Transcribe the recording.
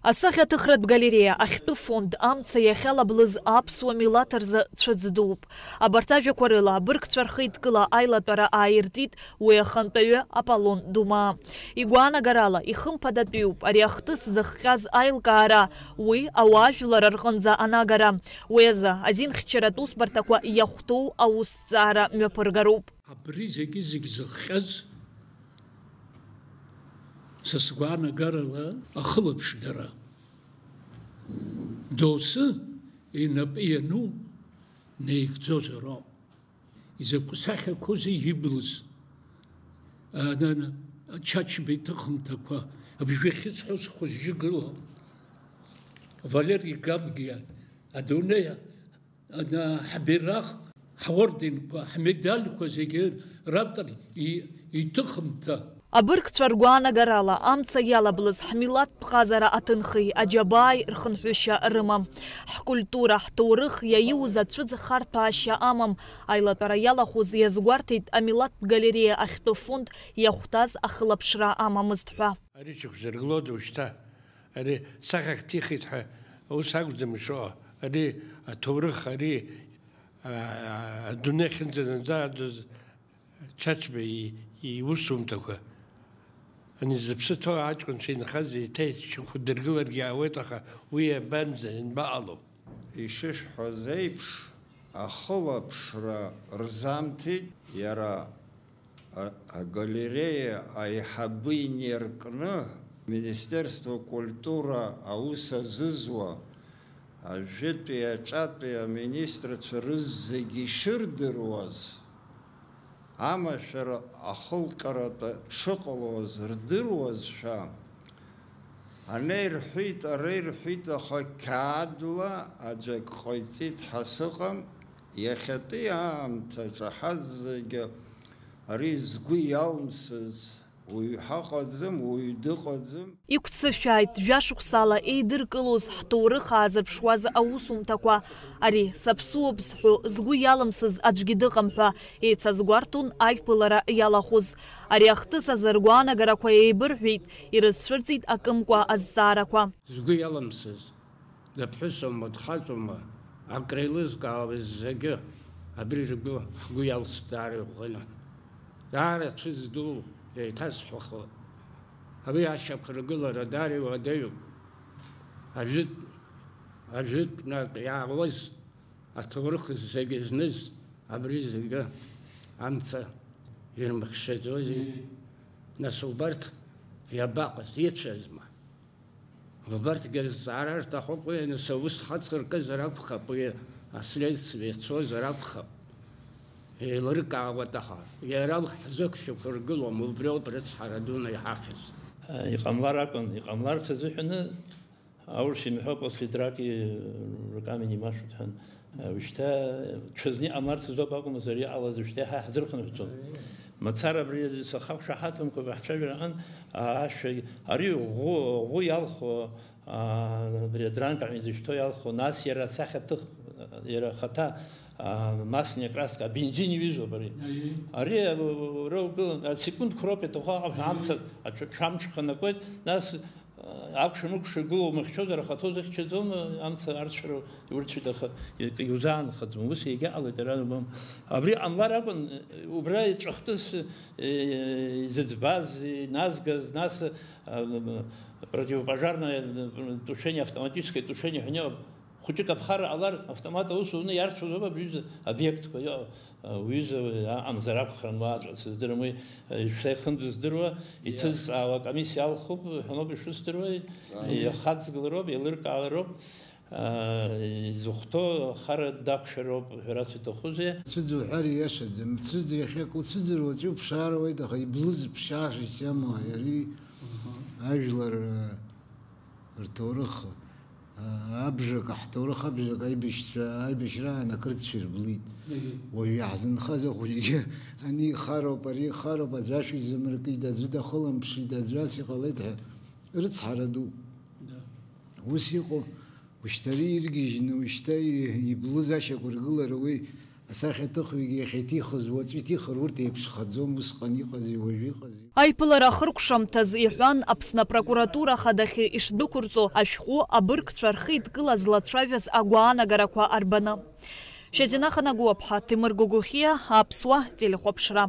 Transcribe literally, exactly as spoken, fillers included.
Асахьаҭыхратә галереиа ахьтәы фонд амца иахьалаблыз аԥсуа милаҭ рзы цәыӡ дууп. Абарҭ ажәақәа рыла абыргцәа рхеидкыла аилатәара ааиртит уи ахантәаҩы Аполлон Думаа. Игәаанагарала, ихымԥадатәиуп ари ахҭыс зыхҟьаз аилкаара, уи ауаажәлар рҟынӡа анагара. Уи азы азинхьчаратә усбарҭақәа иахәҭоу аусҭҵаара мҩаԥыргароуп. Абри зегьы-зегь зыхҟьаз, са сгәаанагарала, ахылаԥшгара. Доусы инапы иану неигӡозароуп. Изакә сахьақәоузеи иблыз? Ана-, ана-, Чачба иҭыхымҭақәа, абжәы ахьысҳәоз хәыжьжьы гыло. Валери Гамгиа, адунеи Ана ҳбираҟ, ҳорденқәа, ҳмедальқәа зегьы равтор и-, иҭыхымҭа. Абыргцәа ргәаанагарала, амца иалаблыз ҳмилаҭтә ҟазара аҭынхеи аџьабааи рхынҳәышьа рымам. Ҳкультура, ҳҭоурых иаиуз ацәыӡ харҭәаашьа амам. Аилатәара иалахәыз иазгәарҭеит амилаҭтә галереиа ахьтәы фонд иахәҭаз ахылаԥшра амамызт ҳәа. Ари шьақәзыргылода ушьҭа? Ари сахьак ҭихит ҳәа ус акәӡам ишыҟоу. Ари аҭоурых, ари, аа, адунеи ахьынӡанаӡааӡоз Чачба и-, иусумҭақәа. Ани зыԥсы ҭоу аҷкәынцәа инхаз еиҭа иҽахәдыргыларгьы ауеит, аха уи иабанӡа, ианбаҟало? Ишышәҳәаз еиԥш, ахылаԥшра рзамҭеит иара. А-, агалереиа аиҳабы инаркны, Министерство культура аус азызуа, ажәытәи аҿатәи аминистрцәа рызегьы ишырдыруаз, амашәыр ахылҟьаратәы дшыҟалоз рдыруазшәа, анеирҳәит, ареирҳәит, аха қьаадла аӡәы ак ҟаиҵеит ҳәа сыҟам. Иахьатәи аамҭаҿы ҳазегьы ари згәы иалмсыз уаҩ ҳаҟаӡам, уаҩ дыҟаӡам. Иқәццышәааит жәашықәсала еидыркылоз ҳҭоурых аазырԥшуаз аусумҭақәа. Ари саԥсуоуп зҳәо згәы иалымсыз аӡәгьы дыҟам ҳәа еицазгәарҭон ажәбалара иалахәыз. Ари ахҭыс азы ргәаанагарақәа еибырҳәеит, ирызцәырҵит акымкәа азҵаарақәа. Згәы иалымсыз, дыԥҳәысума, дхаҵоума, акреилызкаауа зегьы абри ргәы, ҳгәы иалсит даара иӷәӷәаны. Даара цәыӡ ду еиҭасҳәахо, ари ашьақәыргылара даара иуадаҩуп. Ажәытә, ажәытә наҟ иаауаз аҭоурых зегьы зныз абри зегьы амца ирмыхьчаӡози? Мм. Нас убарҭ иабаҟаз, ицәазма? Убарҭгьы рызҵаара рҭахуп, уи аныс аус ҳацыркызар акәхап, уи аследствие цозар акәхап. Еилыркаауеит, аха иара ҳзы шьақәыргылом, убриоуп рыцҳара дуны иҳахьыз. Иҟамлар акәын, иҟамларц азыҳәаны, аурыс имҳәо после драки руками не машут ҳәа. Ушьҭа ҽазны иҟамларц азоуп акәымзар, иҟалаз ушьҭа иаҳа иаҳзырхынҳәӡом. Мацара абри азы сахақәшаҳаҭымкәа баҳцәажәар аҟан, а, ашәа, ари ӷәы, ӷәы иалху, а, абри адранка ҳәа изышьҭоу иалху, нас иара асахьаҭых, иара ахаҭа, а, масни акраска, абензин иҩызоуп ари. Аиеи. Ари, а, ура угылан, а, секундқәа роуп иаҭаху аҟара. Аиеи. Амца аҽа-, ҽамҽханакуеит, нас Акәша-мыкәша игылоу умыхьчозар, ахаҭа узыхьчаӡом, амца арцәара иурцәеит, аха иузаанхаӡом. Ус иагьаҟалеит, ара убом. Абри ҟамлар акәын, убра иҵәахтәыс, э, изыӡбаз, иназгаз, нас, а, противопожарное, э, тушение, автоматическое тушение ҳәа иҟоуп. Хәыҷык аԥхара ҟалар, автомат аус уны иарцәоузоуп абри аҩыза обиектқәа иҟоу. Уҩыза аҟамзар акәхарын, уаҵәҟьа сыздырам, уи, шәа ихынтә здыруа, иҭызҵаауа акомиссиа алхуп ҳәа ауп ишыздыруа, иахаҵгылароуп, еилыркаалароуп, изыхәҭоу ахара дақәшәароуп ҳәа рацәа иҭахузеи? Цәыӡ уҳәар ииашаӡам, цәыӡ иахьак уцәыӡыр уаҵәы уԥшаара уеит, аха иблыз ԥшьаашьа исымоу иареи ажәлар рҭоурых, а, абжак, ҳҭоурых абжак аибашьцәа, аибашьраан ақырҭцәа ирблит. Мгм. Уажә иаҳзынхаз ахәыҷгьы ани ихароуп, ари ихароуп, аӡәы ашә изамыркит, аӡәы дахылымԥшит, аӡәы ас иҟалеит ҳәа рыцҳара ду. Да. Ус иҟоу, ушьҭа ари иргьежьны, ушьҭа и-, иблыз ашьақәыргылара уи Асахьаҭыхҩгьы иахьа иҭихыз, уаҵәы иҭихыр, урҭ еиԥшхаӡом, усҟан иҟази, уажәы иҟази. Аиԥылара ахыркәшамҭаз, иҳәан, Аԥсны апрокуратура ахадахьы ишдәықәырҵо ашәҟәы абыргцәа рхы идкылаз злацәажәаз агәаанагарақәа арбаны. Шьазина Ханагәаԥҳа, Ҭемыр Гогохиа, Аԥсуа телехәаԥшра.